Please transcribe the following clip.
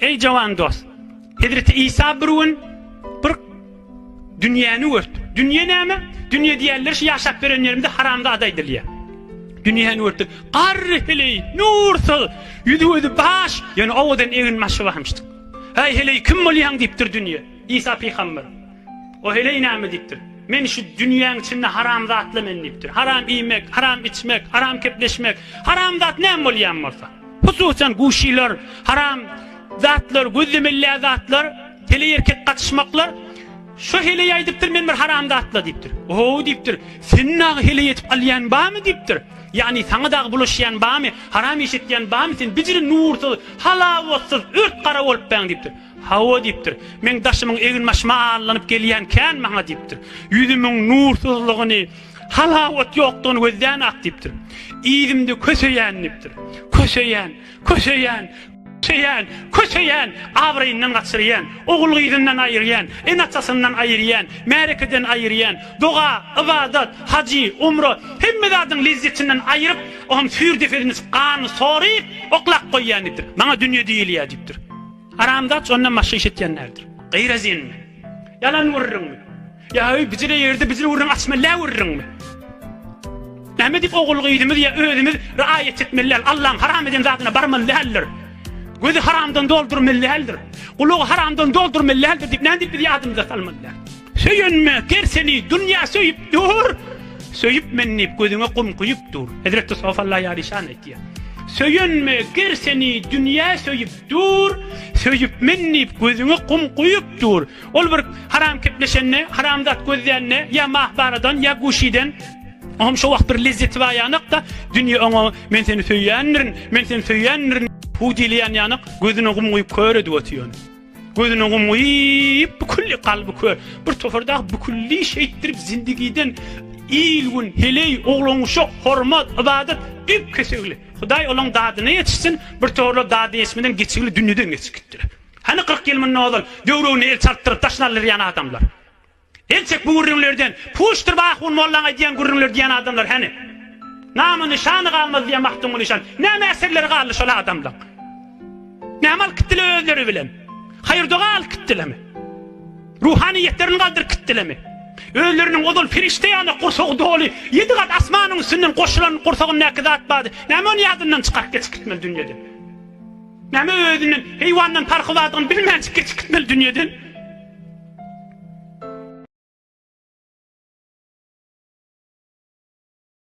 Eý jawan dost! Hezreti Isa bir gün bir dünýäni görüpdir. Dünýe näme? Dünýe diýenler şu ýaşap ýören ýerimizde haramzada aýdylýar. Dünýäni görüpdir. Garry heleý, nursyz, ýüzi-gözi baş, ýöne owadan egin-başy barmyşdyk. Häý heleý kim bolýaň diýipdir dünýe. Isa pygamber. O heleý näme diýipdir. Men şu dünýäň içinde haram zatly men diýipdir. Haram iýmek, haram içmek, haram kepleşmek, haram zat näme bolýan bolsa. Hususan guşylar, haram zatlar, gözlemeli zatlar, heleý erkek gatyşmaklar. Şu heleý aýdypdyr men bir haram zatla diýipdir. Oho diýipdir. Seni dagy heleý etip alýan barmy diýipdir. Ýagny saňa dagy bulaşýan barmy, haram iş etýän barmy sen bijire nursyz, halawatsyz, ört gara bolup bäň diýipdir. Hawa diýipdir. Meň daşymyň egin-başyma allanyp gelýän kän maňa diýipdir. Ýüzümiň nursyzlygyny, halawat ýokdugyny gözlän-ak diýipdir. Yzymda köseýän diýipdir. Köseýän, köseýän, köseýän, köseýän, abraýyndan gaçyrýan, ogul-gyzyndan aýyrýan, ene-atasyndan aýyrýan, märekeden aýyrýan, doga, ybadat, hajy, umra, hemme zadyň lezzetinden aýryp, oňam süýr depesini ganyny soryp, oklap goýýan diýipdir. Maňa dünýe diýilýär diýipdir. Haramzat ondan başga iş etýän däldir. Gyrazinmi? Ýalan gürrüňmi? Ýa öý bijire ýerde bijire gürrüň açmaly däl gürrüňmi? Näme diýip ogul-gyzymyz ýa özümiz riaýat etmeli däl, Allaň haram eden zadyna barmaly däldir. Gözi haramdan doldurmaly däldir. Gulagy haramdan doldurmaly däldir diýip näme diýip biz ýadymyza salmaly däl. Söýenme, ger seni dünýä söýüp dur. Söýüp men diýip gözüňe gum guýup dur. Hezreti Sofa Allah Ýaryşan aýtýar. Söýenme, ger seni dünýä söýüp dur. Söýüp men diýip gözüňe gum guýup dur. Ol bir haram kepleşende, haram zat gözlände, ýa mahbaradan, ýa guşiden, oňam şo wagt bir lezzeti bar ýanak-da, dünýe oňa men seni söýýändirin, men seni söýýändirin, hu diýilýän ýanak, gözüne gum guýup kör edip otyr ony. Gözüne gum guýup, bükülli kalby kör. Bir topar dagy bükülli şeýtdirip zindigiden il-gün, heleý, oglan-uşak, hormat, ybadat düýp kesegli. Hudaý olaň dadyna ýetişsin, bir toparlar dadyna ýetişmeden geçigli dünýeden geçip gitdiler. Hany 40 ýyl mundan ozal döwregine el çaltdyryp daşyny aldyrýan adamlar? El çek bu gürrüňlerden, puçdur bu ahun mollaň aýdýan gürrüňleri diýen adamlar hany? Namy nyşany galmaz diýen Magtymguly şan. Näme eserleri galdy şol adamlaň? Näme alyp gitdiler özleri bilen? Haýyr doga alyp gitdilermi? Ruhanyýetlerini galdyryp gitdilermi? Özleriniň ozal perişde ýaly gursagy doly, ýedi gat asmanyň üstünden goşulan gursagyndaky zat bardy. Näme ony ýadyndan çykaryp geçip gitmeli dünýeden? Näme özünden, heýwandan parhy bardygyny bilmänjik geçip gitmeli dünýeden?